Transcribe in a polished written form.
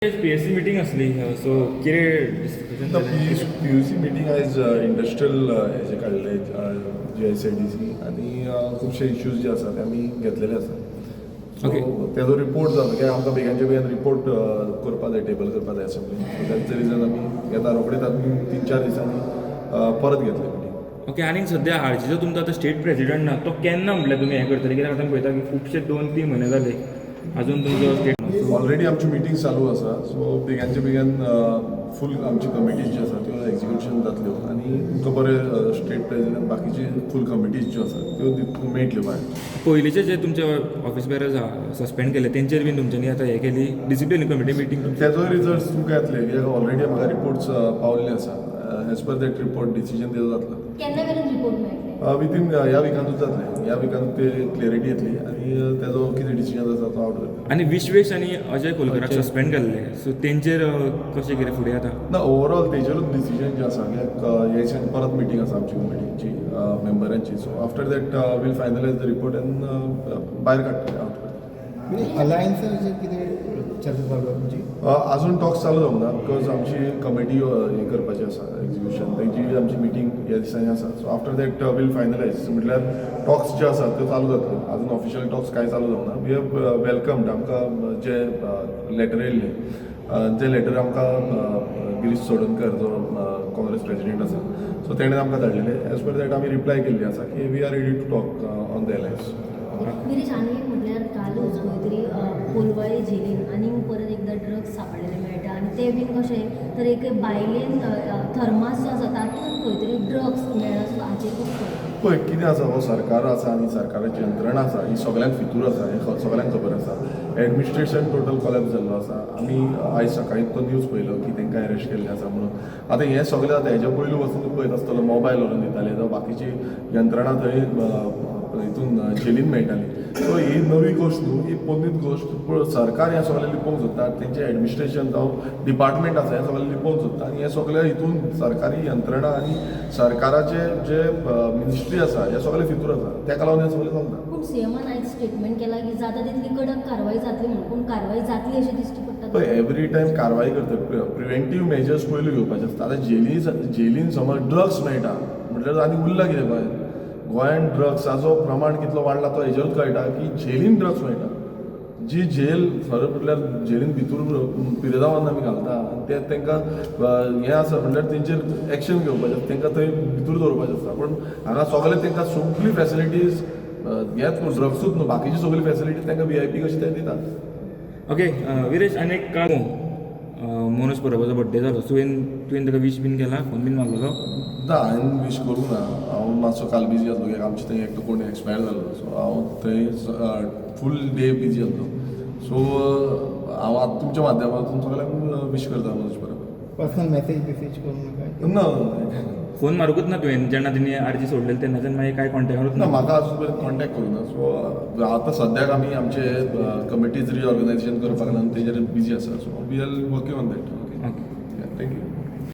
PAC meeting आसली, so कितें discussion ना. जालें? पीयूसी मिटींग आयज इंडस्ट्रियल हेजे काडले जीआयसीआयडीसी आनी खुबशे इश्यूज जे आसा ते आमी घेतलेले आसा. सो तेजो रिपोर्ट जाता कित्याक आमकां बेगानच्या बेगीन रिपोर्ट करपा जाय, टेबल करपा जाय असेंब्लीन. सो that's the reason आमी घेता रोखडेच, आमी 3-4 दिसांनी परत घेतले मिटींग. ओके, आनी सद्या आरजीचो तुमचो आतां स्टेट प्रेसिडेंट ना, तो केन्ना म्हटल्यार तुमी हें करतले? कित्याक आतां पळयता की खुबशे 2-3 म्हयने जाले, अजून तुमचो स्टेट ऑलरेडी आमची मिटींग चालू आसा. सो बेगानच्या बेगीन फूल आमची कमिटीज ज्यो आसा त्यो एक्जिक्युशन जातल्यो आनी तुमकां बरें स्टेट प्रेसिडेंट, बाकीची फूल कमिटीज ज्यो आसा त्यो मेळटल्यो भायर. पयलींचे जे तुमचे ऑफिस बेरर्स सस्पेंड केले, तेंचेर बीन तुमच्यांनी आतां हें केली, डिसिप्लिन कमिटी मिटींग तुमची? तेजोय रिजल्ट तुमकां येतले, कित्याक ऑलरेडी म्हाका रिपोर्ट्स पावल्ले आसा. As per that report decision तेजो जातलो. केन्ना मेरेन रिपोर्ट मेळटले? विथीन ह्या विकांतूच जातलें. ह्या विकांत ते क्लॅरिटी येतली आनी तेजो कितें डिसिजन आसा तो आवट करतले. आनी विश्वेश आनी अजय खोलकराक सस्पेंड केल्ले, सो तेंचेर कशें कितें फुडें आतां? ना, ओवरऑल तेजेरूच डिसिजन जे आसा, कित्याक ह्या दिसांनी परत मिटींग आसा आमची कमिटीची मेंबरांची. So after that we'll finalize the report and भायर काडटले, आवट करतले. अलायन्साचेर कितें चर्चा चालू आसा तुमची? अजून टॉक्स चालू जावंक ना, because आमची कमिटी हें करपाची आसा, एक्झिक्युशन तेंची आमची मिटींग ह्या दिसांनी आसा. So after that we'll finalize. म्हटल्यार टॉक्स जे आसा त्यो चालू जातले, अजून ऑफिशियल टॉक्स कांय चालू जावंक ना. We have वेलकम्ड आमकां जे लेटर येयल्ले, जे लेटर आमकां गिरीश चोडणकर जो काँग्रेस प्रेसिडेंट आसा, सो तेणें आमकां धाडलेले. एज पर that आमी रिप्लाय केल्ली आसा की we are ready to talk on the alliance. Viresh, आनी एक म्हटल्यार कालूच खंय तरी कोलवाळे झेलीन आनी परत एकदां ड्रग्स सांपडलेले मेळटा आनी ते बीन कशें तर एक बायलेन थर्मास जो आसा तातूंत खंय तरी ड्रग्स मेळ्ळा. सो हाचेर कसो कळटा? पळय, कितें आसा, हो सरकार आसा आनी सरकाराची यंत्रणा आसा, ही सगळ्यांक फितूर आसा, हें सगळ्यांक खबर आसा. एडमिनिस्ट्रेशन टोटल कोलॅप्स जाल्लो आसा. आमी आयज सकाळीं तो न्यूज पळयलो की तांकां अरेस्ट केल्लें आसा म्हणून. आतां हें सगळें जाता हेज्या पयलू वचून तूं पळयत आसतलो, मोबायल व्हरून दिताले जावं बाकीची यंत्रणा थंय हितून जेलीन मेळटाली. सो ही नवी गोश्ट न्हू, ही पोन्नीच गोश्ट. पूण सरकार हें सगळें लिपोवंक सोदता. तेंचें एडमिनिस्ट्रेशन जावं डिपार्टमेंट आसा, हें सगळें लिपोवंक सोदता आनी हें सगळें हितून सरकारी यंत्रणा आनी सरकाराचे जे मिनिस्ट्री आसा, हे सगळें फितूर आसा. तेका लागून हें सगळें चलता. पूण सीएमान आयज स्टेटमेंट केला की जाता तितली कडक कारवाय जातली म्हणून, पूण कारवाय जातली अशें दिश्टी पडटा? पळय, एवरी टायम कारवाय करता, प्रिवेंटीव मेजर्स पयलू घेवपाचे आसता. आतां जेलीन समज ड्रग्स मेळटा म्हटल्यार आनी उरला कितें गोंयांत? गोंयांत ड्रग्साचो प्रमाण कितलो वाडला तो हेजेरूच कळटा की जेलीन ड्रग्स मेळटा. जी जेल खरें म्हटल्यार जेलीन भितूर पिरेदावान आमी घालता आनी ते तांकां हें आसा म्हटल्यार तेंचेर एक्शन घेवपाचें आसता, तांकां थंय भितूर दवरपाचें आसता. पूण हांगा सगळे तांकां सगळी फॅसिलिटीज हेच न्हू, ड्रग्सूच न्हू, बाकीची सगळी फॅसिलिटीज तांकां व्हीआयपी कशी ते दितात. ओके विरेश, आनी एक काल मनोज परबाचो बड्डे जालो, तुवें ताका वीश बीन केला, फोन बीन मारलेलो? ना, हांवें वीश करूंक ना. हांव मातसो काल बिजी आसलो कित्याक आमचे थंय एकटो कोण एक्सपायर जाल्लो. सो हांव थंय फूल डे बिजी आसलो. सो हांव आतां तुमच्या माध्यमांतून सगळ्यांक वीश करता मनोज परब. पर्सनल मेसेज बिसेज करून नका? ना. फोन मारूंकच ना तुवें? जेन्ना तेणी आरजी सोडलेली तेन्नाच्यान मागीर काय कॉन्टेक्टारूच ना. ना? म्हाका अजून पर्यंत कॉन्टेक्ट करूं ना. सो आतां सद्याक आमी आमचे कमिटीज रिऑर्गनायझेशन करपाक लागून तेजेर बिजी आसा. So we are working on that. Okay. Okay. Thank you.